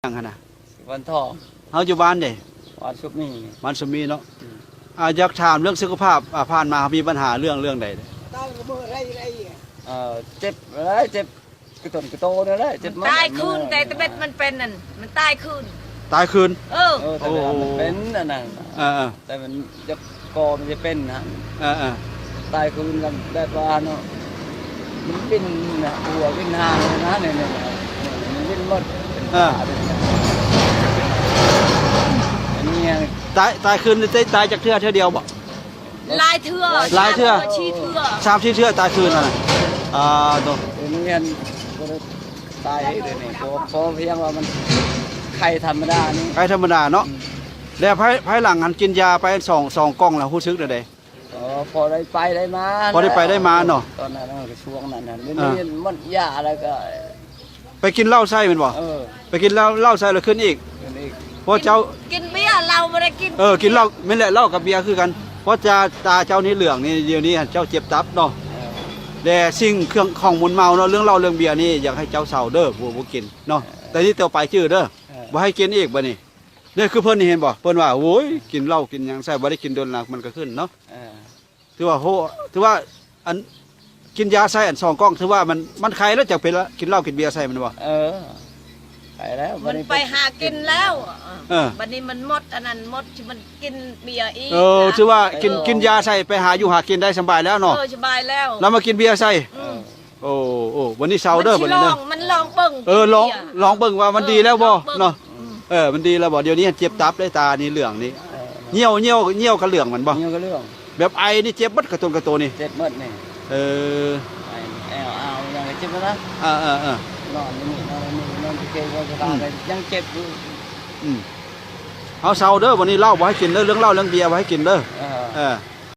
ຫຍັງຫັ້ນນະ? ວັນທອງ. ເຮົາຢູ່ບ້ານໃດ? ບ້ານສຸມມີ. ບ້ານສຸມມີເນາະ. ອືມ. ອ່າ ຢາກຖາມເລື່ອງສຸຂະພາບ ອ່າ ຜ່ານມາເຮົາມີບັນຫາເລື່ອງ ເລື່ອງໃດ? ເອີ ເຈັບເລີຍ ເຈັບ ກະຕົນກະໂຕນີ້ແຫຼະ ເຈັບ ຕາຍຄືນ ແຕ່ຕະເບັດມັນເປັນນັ້ນ ມັນຕາຍຄືນ. ຕາຍຄືນ? ເອີ ເອີ ແຕ່ເວລາມັນເປັນອັນນັ້ນ ເອີໆ ແຕ່ມັນຈະ ກໍມັນຈະເປັນຫັ້ນ ເອີໆ ຕາຍຄືນ ແລ້ວແບບວ່າເນາະ ມັນບິນນະ ຫົວບິນຫາງນະ ນີ້ໆ ມັນບິນໝົດ ເອີ ອັນນີ້ ຕາຍ ຕາຍຄືນ ຕາຍ ຕາຍຈັກເທື່ອ ເທື່ອດຽວບໍ່? ຫຼາຍເທື່ອ ຫຼາຍເທື່ອ ສາມສີ່ເທື່ອ ສາມສີ່ເທື່ອຕາຍຄືນຫັ້ນນະ. ອ່າ ໂຕ ດຽວນີ້ຫັ້ນບໍ່ໄດ້ຕາຍເດ້ນີ້ ພໍ ພໍພຽງວ່າມັນໄຂ້ທຳມະດານີ້ ໄຂ້ທຳມະດາເນາະ. ອືມ ແລ້ວພາຍ ພາຍຫຼັງຫັ້ນກິນຢາໄປສອງ ສອງກ່ອງແລ້ວຮູ້ສຶກແນວໃດ? ອໍ ພໍໄດ້ໄປໄດ້ມາ ພໍໄດ້ໄປໄດ້ມາເນາະ. ຕອນນັ້ນ ເອີ ຊ່ວງນັ້ນຫັ້ນ ດຽວນີ້ໝົດຢາແລ້ວກໍ ໄປກິນເຫຼົ້າໃສ່ແມ່ນບໍ່? ເອີ ໄປກິນເຫຼົ້າ ເຫຼົ້າໃສ່ແລ້ວຂຶ້ນອີກ ຂຶ້ນອີກ. ເພາະເຈົ້າ ກິນ ກິນເບຍ ເຫຼົ້າບໍ່ໄດ້ກິນ. ເອີ ກິນເຫຼົ້າ ແມ່ນແຫຼະ ເຫຼົ້າກັບເບຍຄືກັນ. ເພາະຈາ ຕາເຈົ້ານີ້ເຫຼືອງນີ້ ດຽວນີ້ເຈົ້າເຈັບຕັບເນາະ. ເອີ ແລະສິ່ງເຄື່ອງຂອງມຶນເມົາເນາະ ເລື່ອງເຫຼົ້າເລື່ອງເບຍນີ້ ຢາກໃຫ້ເຈົ້າເຊົາເດີ ບໍ່ ບໍ່ກິນເນາະ. ເອີ ແຕ່ນີ້ຕໍ່ໄປຈື່ເດີ ເອີ ບໍ່ໃຫ້ກິນອີກບັດນີ້. ເດ້ ຄືເພິ່ນນີ້ເຫັນບໍ່ ເພິ່ນວ່າ ໂອ້ຍ ກິນເຫຼົ້າກິນຫຍັງໃສ່ ບໍ່ໄດ້ກິນດົນລະ ມັນກໍຂຶ້ນເນາະ. ເອີ ຖືວ່າ ໂຫ ຖືວ່າ ອັນ ກິນຢາໃສ່ອັນສອງກ່ອງ ຖືວ່າມັນ ມັນໄຄແລ້ວ ຈັ່ງໄປກິນເຫຼົ້າກິນເບຍໃສ່ແມ່ນບໍ່? ເອີ ໄຄແລ້ວ ມັນໄປຫາກິນແລ້ວ. ເອີ ບັດນີ້ມັນໝົດອັນນັ້ນໝົດ ມັນກິນເບຍອີກ. ເອີ ຖືວ່າກິນ ເອີ ກິນຢາໃສ່ ໄປຫາຢູ່ຫາກິນໄດ້ສະບາຍແລ້ວເນາະ. ເອີ ສະບາຍແລ້ວ ແລ້ວມາກິນເບຍໃສ່. ເອີ ໂອ້ ໂອ້ ບັດນີ້ເຊົາເດີ ມັນຊິລອງ ບັດນີ້ເດີ ມັນລອງເບິ່ງ ເອີ ລອງ ກິນເບຍ ລອງເບິ່ງວ່າມັນດີແລ້ວບໍ່ເນາະ. ເອີ ມັນດີແລ້ວບໍ່? ດຽວນີ້ເຈັບຕັບເດ້ ຕານີ້ເຫຼືອງນີ້. ເອີ ຍ່ຽວ ຍ່ຽວ ຍ່ຽວກະເຫຼືອງມັນບໍ່? ຍ່ຽວກະເຫຼືອງ ແບບໄອນີ້ເຈັບເບິດ ກະຕົນກະໂຕນີ້ ເຈັບເບິດນີ້. ເອີ ໄອ ແອວ ອາວ ຫຍັງກະເຈັບນະ. ເອີໆໆ ນອນຢູ່ນີ້ ນອນຢູ່ນີ້ ນອນເຄ ນອນສະພາ ອືມ ກະຍັງເຈັບຢູ່. ອືມ ເອົາເຊົາເດີ ບັດນີ້ເຫຼົ້າບໍ່ໃຫ້ກິນເດີ ເລື່ອງເຫຼົ້າເລື່ອງເບຍບໍ່ໃຫ້ກິນເດີ. ເອີ ເອີ